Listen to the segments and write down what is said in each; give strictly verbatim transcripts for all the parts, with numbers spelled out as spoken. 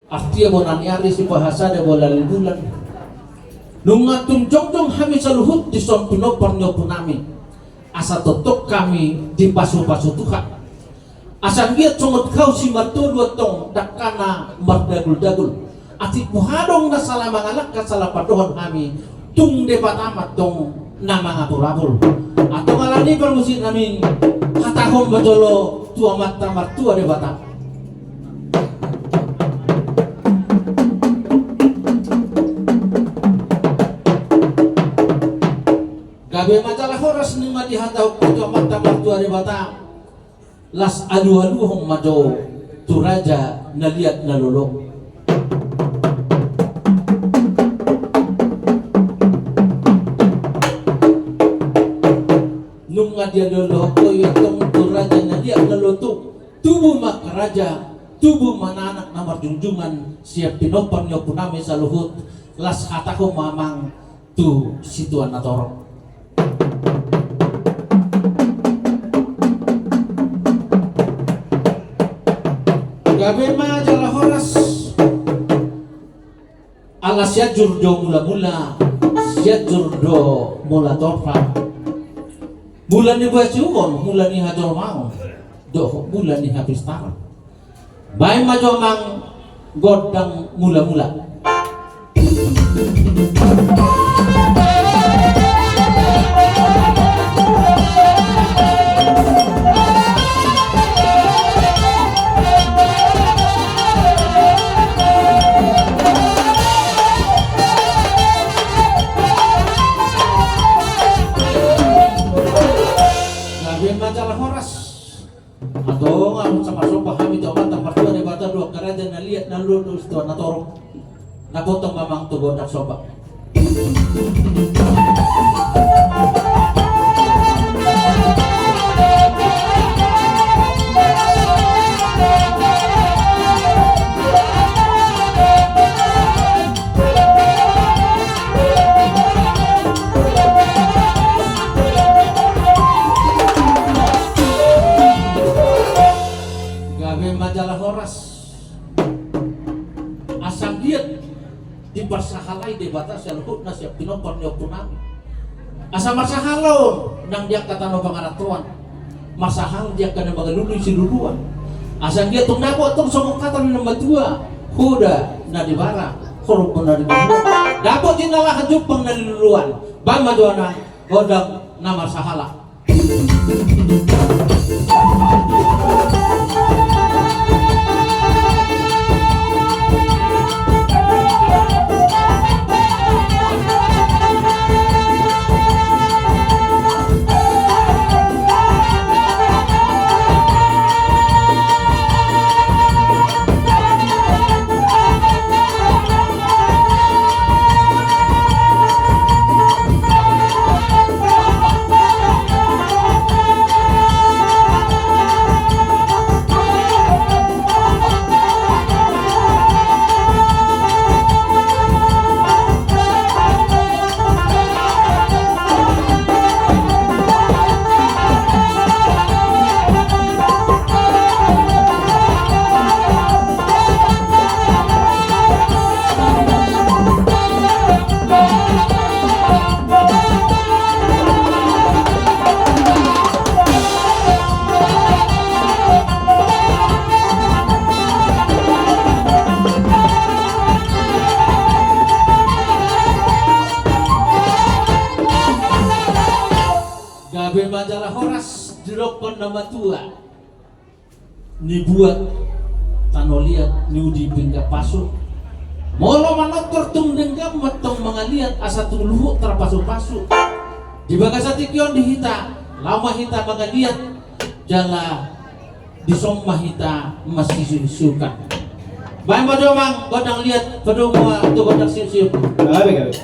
Artia bona ni ari, sipahasada bola ni bulan. Nunga tung jongjong hami saluhut dison pinompar ni ompunami, asa tongtong hami dipasupasu Tuhan. Asa anggiat songon hau simartolu antong dangkana mardaguldagul. Atik boha adong na sala mangalangka, sala pandohan hami, tung Debata ma antong na mangapulapul. Antong alani i, parmusiknami, hatahon ma jolo tu Amanta Martua Debata. Gabe ma jala horas, nunga dihatahon tu Amanta Martua Debata. Las alualuhon ma jo tu raja na liat na lolo. Nunga dialualuhon ho i antong tu raja na liat na lolo, tubu ma angka raja, tubu ma angka anak na marjunjungan, sian pinompar ni ompunami saluhut. Las hatahon ma amang tu situan na torop. Gabe ma jala horas. Ala Sianjur do mulamula, Sianjur do mula torop. Mula ni basiuhon, mula ni hajolmaon, dohot mula ni hapistaran. Baen ma jo amang gondang mulamula. Gabe ma jala horas. Antong, asa marsomba hami tu Amanta Martua Debata dohot angka raja na liat na lolo dohot situan na torop. Dapothon ma amang tu gondang somba. Gabe ma jala horas. Asa anggiat diparsahalai Debata saluhutna sian pinompar ni ompunami. Asa marsahala on nang di angka tano pangarantoan, marsahala di angka na mangalului siluluan. Asa anggiat tung dapot antong songon hata ni na matua: Hoda na di bara, horbo na di banua. Dapot jinalahan, jumpang na niluluan. Baen ma jo amang gondang na marsahala. Gabe ma jala horas. Didokkon na matua: Nibuat tano liat, niudi pinggan pasu. Molo manortor tung denggan ma antong mangaliat, asa tung luhut tarpasupasu. Di bagasan tingki on di hita, laho ma hita mangaliat, jala dison ma hita masisiuksiukan. Baen ma jo amang gondang liat, padomu ma tu gondang siuksiuk. Gabe, gabe.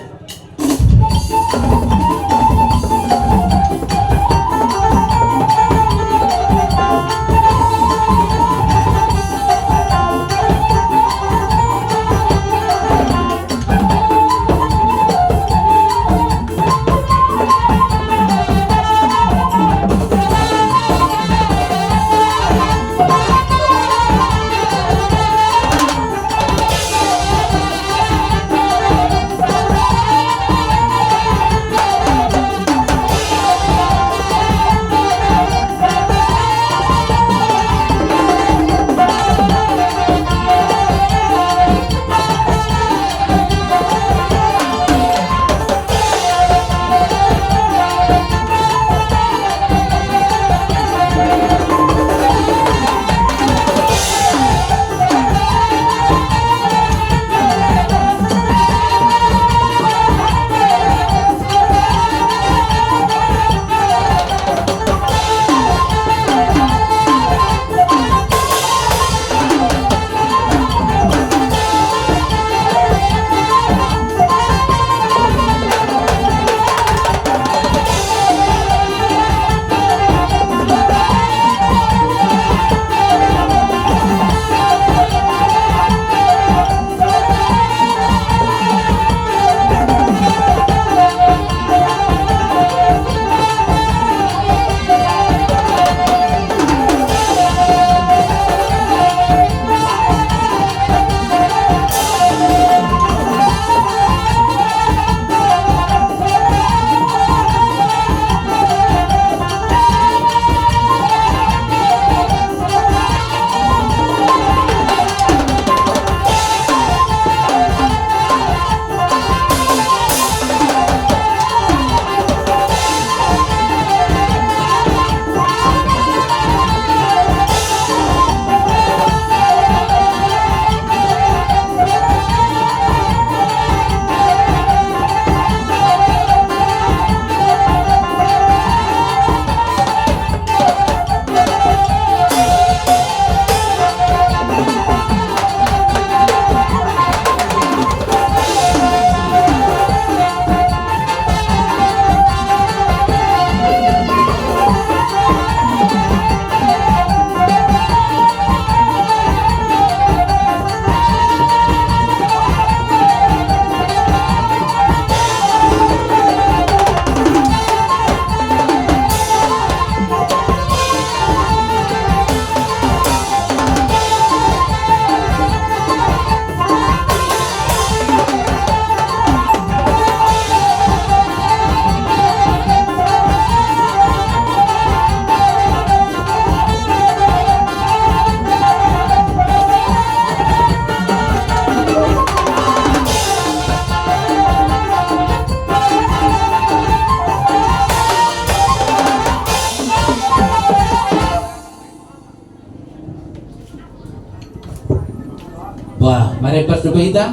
Dope hita.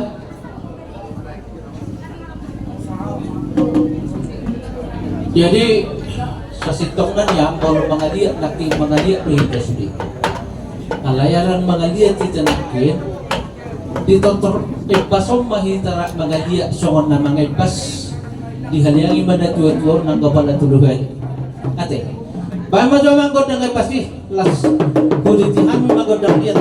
Jadi sasintongna nian molo mangaliat, nangkin mangaliat do hita sude. Alai ala mangaliat hita nangkin, di tortor embas on ma hita rap mangaliat songon na mangebas, dihaliangi ma natuatua on nang pala tolu hali. Ate. Baen ma jo amang gondang embas i, las. Huliti hami ma gondang liat.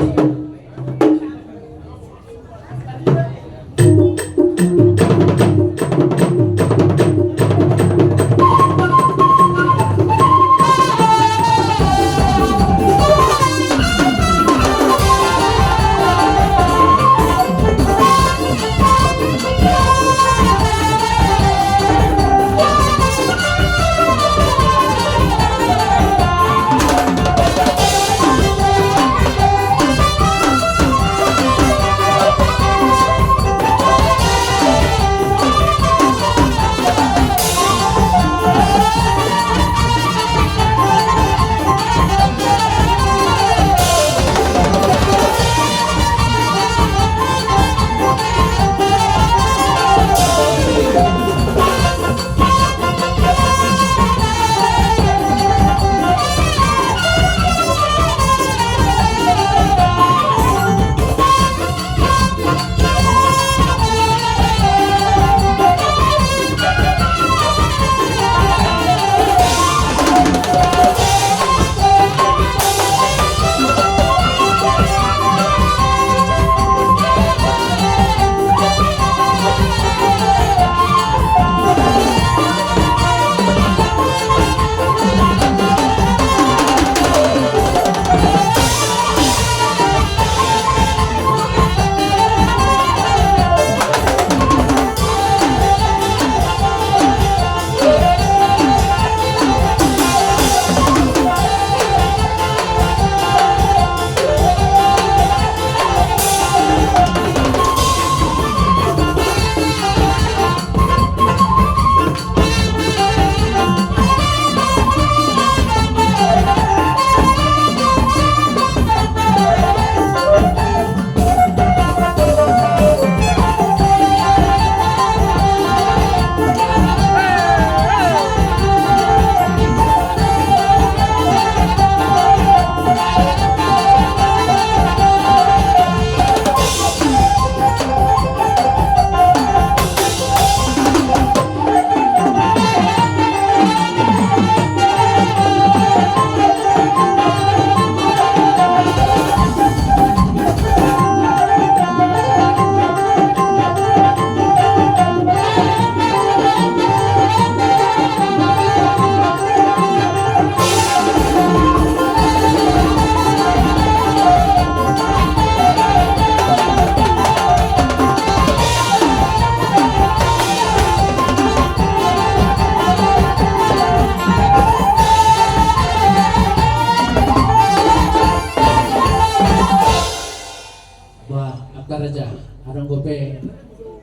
Bah, angka raja, adong dope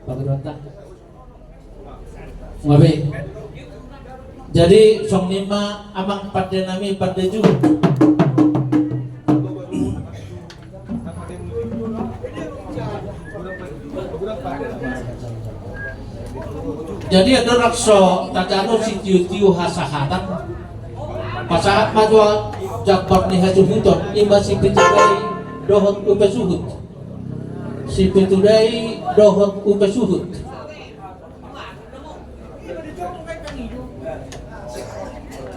pangidoanta. Ngabe. Jadi songon i ma amang pande nami, pande juhut. Jadi andorang so tajalo sitiotio hasahatan, pasahat ma jo jambar ni hasuhuton, i ma Sipitudai dohot Upa Suhut. Sipitudai dohot Upa Suhut.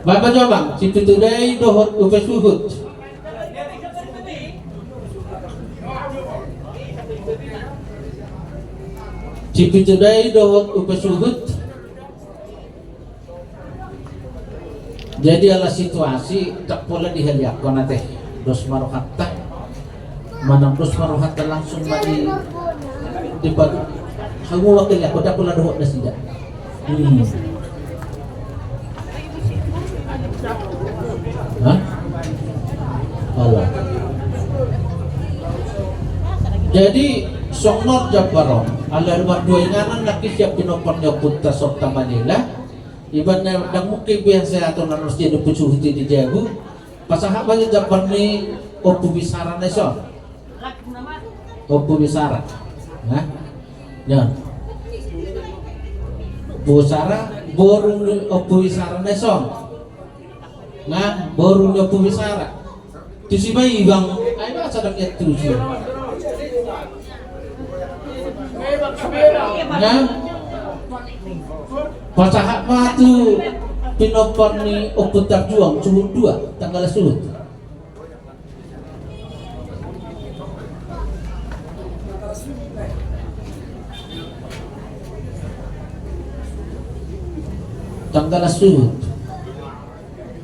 Baen ma jo amang, Sipitudai dohot Upa Suhut. Sipitudai dohot Upa Suhut. Jadi ala situasi ndang pola dihaliangkon ate. Dos ma rohanta. Manang dos ma rohanta langsung ma di, di padu. Hamu wakil ya, kota pola dohot nasida. Hmm. Hah? Alah. Jadi songon on jambar on, ala rumah dua inganan lagi siap pinompar ni ompunta Sokta Manila. Iba na ndang mungkin biasa atau nanus jadi pucuhuti di jabu. Pasahat baen jambar ni Ompu Bisara na ison. Ompu Bisara. Na, Ya. Ompu Sara, boru ni Ompu Sara na dison. Nga, boru ni Ompu Sara. Tusi ma i, Bang. Ai ba sadang ia tusi. Nga, pasahat ma tu pinompar ni Ompu Tarjuang, suhut dua, tanggal suhut. Tanggal suhut.